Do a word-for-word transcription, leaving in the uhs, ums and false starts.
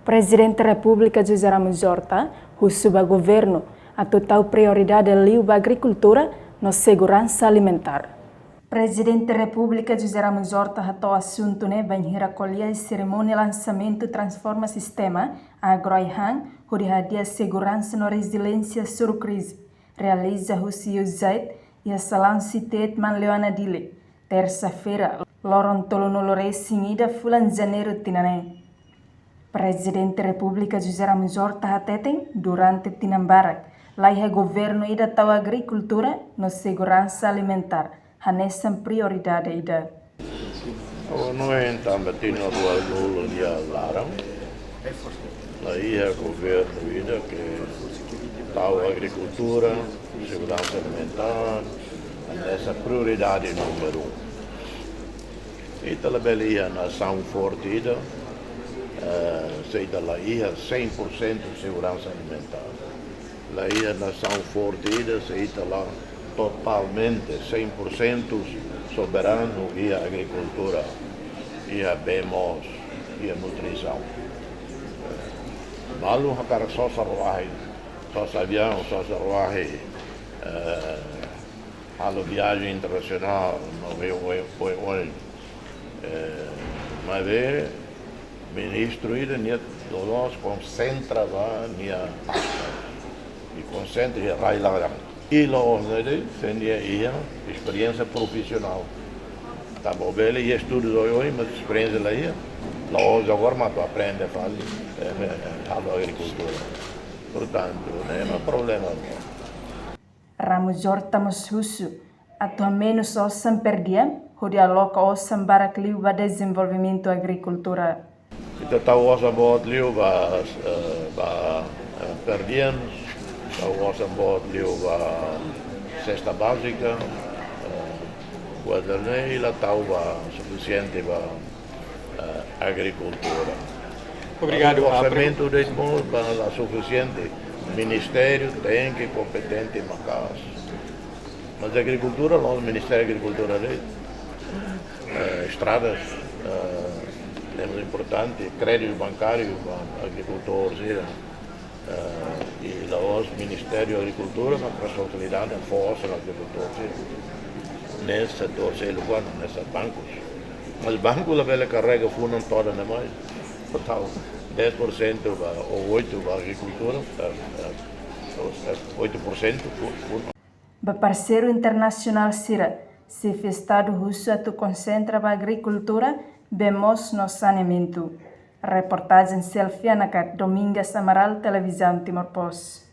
Prezidente Repúblika José Ramos Horta husu ba governu atu tau prioridade liu ba agrikultura no seguransa alimentár. Prezidente Repúblika José Ramos Horta hato'o asuntu ne'e bainhira ko'alia iha serimónia lansamentu Transforma Sistema Agro Ai-han, hodi hadi'a seguransa no reziliénsia soru krize, realiza husi USAID iha Salam City Eight Manleuana Dili, tersa-feira, loron tolunulu-resin-ida fulan Janeiru tinan ne'e. Prezidente Repúblika José Ramos Horta hateten, durante tinan barak, laiha governu ida tau agrikultura no seguransa alimentár hanesan prioridade ida. Agora, no entantu, tinan ruanulu nia laran, laiha governu ida ke tau agrikultura, seguransa alimentár hanesan prioridade númeru um. Ita labele iha nasaun forte ida, eh, se ita laiha cem por cento seguransa alimentár. Laiha nasaun forte ida se ita la totalmente, cem por cento soberanu iha agrikultura, iha bee moos, iha nutrisaun. Balu hakarak sosa ruahi, sosa aviaun, sosa ruahi, eh, halo viajen internasionál, no oioin, oioin, oioin. Eh, maibé ministru ida nia loloos konsentra ba nia pasta. I konsentra iha rai laran. I la'ós ne'e de'it, se nia iha esperiénsia profisionál. Tanba bele iha estudu oioin, mas esperiénsia laiha. La'ós agora mak atu aprende fali, eh, eh, halo agrikultura. Portantu, ne'e mak problema. Ramos Horta mós husu atu hamenus osan per diem, hodi aloka osan barak liu ba dezenvolvimentu agrikultura. Ita tau osan boot liu ba, eh, ba, eh, per diem, tau osan boot liu ba sesta bázika, eh, buat ne'e la tau ba sufisiente ba, eh, agrikultura. Obrigadu, Orsamentu de'it mós la sufisiente. Ministériu tenke kompetente maka'as. Mas agrikultura, la'ós Ministériu Agrikultura de'it, eh, estradas, eh, ne'e importante, kréditu bankáriu ba agrikultór sira. Eh, i la'ós Ministériu Agrikultura, mak responsabilidade fó osan ba agrikultór sira. Ne'e setór seluk, hanesan bankos. Mas banku labele karrega funan todan demais. Tau dez por cento ba, ou oito ba agrikultura, eh, eh, ou, eh, oito por cento fu-, funan. Ba parseiru internasionál sira, xefe Estadu husu atu konsentra ba agrikultura, bee moos no saneamentu. Reportajen Selfie Anakat, Domingas Amaral, Televizaun Timor Post.